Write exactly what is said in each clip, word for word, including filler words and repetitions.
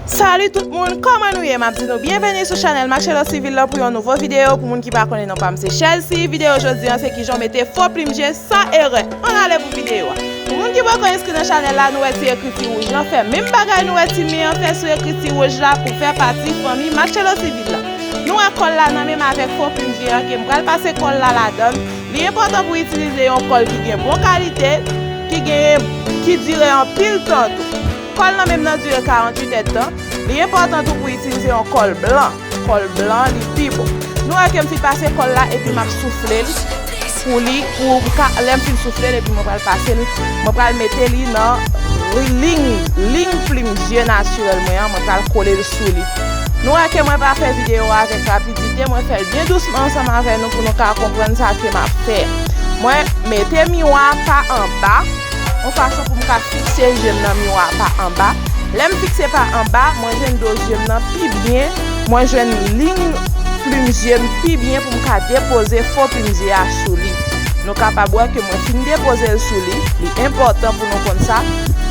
Salut tout moun, kòman nou ye? M ap di nou byenveni sou chanèl Marcello Civil la pou yon nouvo videyo. Pou moun ki pa konnen non pa m se Chelsea. Videyo jodi an se kijan w mete fo plim je san erè. Ann ale pou videyo a. Pou moun ki poko enskri nan chanèl la, nou wè ti ekriti wouj lan fè menm bagay nou wè ti men an fè sou ekriti wouj la pou fè pati fanmi Marcello Civil la. Nou wè kòl la nan menm avèk fo plim je an ke m pral pase kòl la ladan l. Li enpòtan pou itilize yon kòl ki gen bon kalite, ki gen, ki dire anpil tan tou. Kòl nan menm nan dire karannwit èdtan. Li enpòtan tou pou itilize yon kòl blan. Kòl blan, li pi bon. Nou wè ke m fin pase kòl la epi m ap soufle l pou li, pou m ka, lè m fin soufle l epi mwen pral pase l, mwen pral mete li nan liy, liy plim je natirèl mwen an, mwen pral kole l sou li. Nou wè ke mwen pa fè videyo a avèk rapidite, mwen fè l byen dousman ansanm avè nou pou nou ka konprann sa ke m ap fè. Mwen mete miwa pa anba, yon fason pou m ka fikse je m nan miwa pa anba. Lè m fikse pa anba, mwen jwenn do je m nan pi byen, mwen jwenn liy plim je m pi byen pou m ka depoze fo plim je a sou li. Nou kapab wè ke mwen fin depoze l sou li. Li enpòtan pou nou konn sa,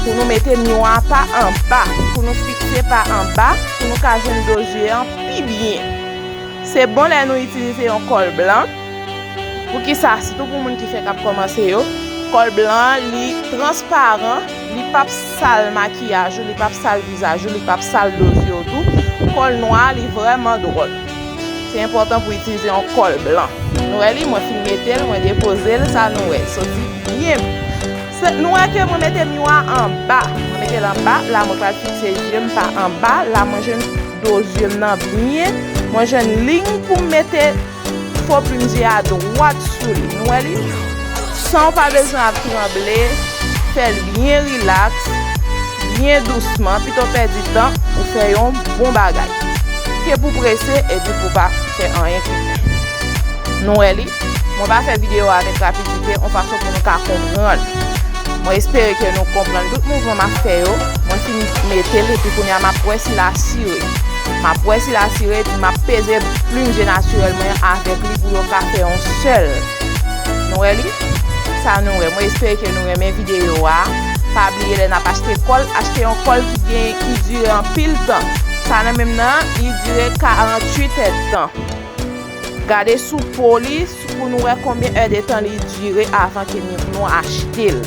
pou nou mete miwa pa anba, pou nou fikse pa anba, pou nou ka jwenn do je an pi byen. Se bon lè nou itilize yon kòl blan. Poukisa? Sitou pou moun ki fèk ap kòmanse yo. Kòl blan an, li transparan, li p ap sal makiyaj ou, li p ap sal vizaj ou, li p ap sal do je w tou. Kòl nwa a, li vrèman dwòl. Se enpòtan pou itilize yon kòl blan. Nou wè li, mwen fin mete l, mwen depoze l, sa nou wè, soti byen. Se, nou wè ke mwen mete miwa anba. Mwen mete l anba, la mwen pral fikse je m pa anba, la mwen jwenn do je m nan byen, mwen jwenn liy pou m mete fo plim je a dwat sou li. Nou wè li? San w pa bezwen ap tranble, fè l byen rilaks, byen dousman, pito pèdi tan, ou fè yon bon bagay. Ke pou prese epi pou pa fè anyen ki bon. Nou wè li? Mwen pa fè videyo a avèk rapidite, yon fason pou nou ka konprann. Mwen espere ke nou konprann tout mouvman m ap fè yo. Mwen fin mete l epi kounye a m ap wè si l asire. M ap wè si l asire epi m ap peze plim je natirèl mwen avèk li pou yo ka fè yon sèl. Nou wè li? Sa nou wè. Mwen espere ke nou renmen videyo a. Pa bliye lè n ap achte kòl, achte yon kòl ki gen, ki dire anpil tan. Sa nan menm nan, li dire karannwit èdtan. Gade sou po li, pou nou wè konbyen èdtan li dire avan ke nou, nou achte l.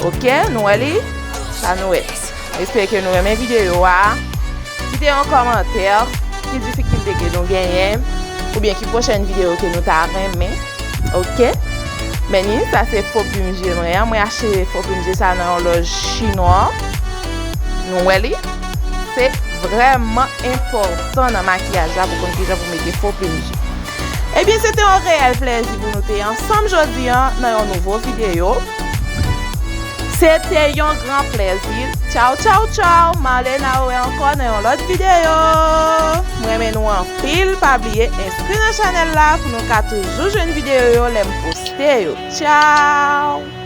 Oke, nou wè li? Sa nou wè. Mwen espere ke nou renmen videyo a. Kite yon kòmantè, ki difikilte ke nou genyen, oubyen ki pwochèn videyo ke nou ta renmen. Oke? Men ni, sa se fo plim je mwen an. Mwen achte fo plim je sa nan yon lòj chinwa. Nou wè li? Se vrèman enpòtan nan makiyaj la pou konn kijan pou mete fo plim je. Ebyen, se te yon reyèl plèzi pou nou te ansanm jodi an nan yon nouvo videyo. Se te yon gran plèzi. Tchaw, tchaw, tchaw. M ale n a wè ankò nan yon lòt videyo. M renmen nou anpil. Pa bliye enskri nan chanèl la pou nou ka toujou jwenn videyo yo lè m poste yo. Tchaw!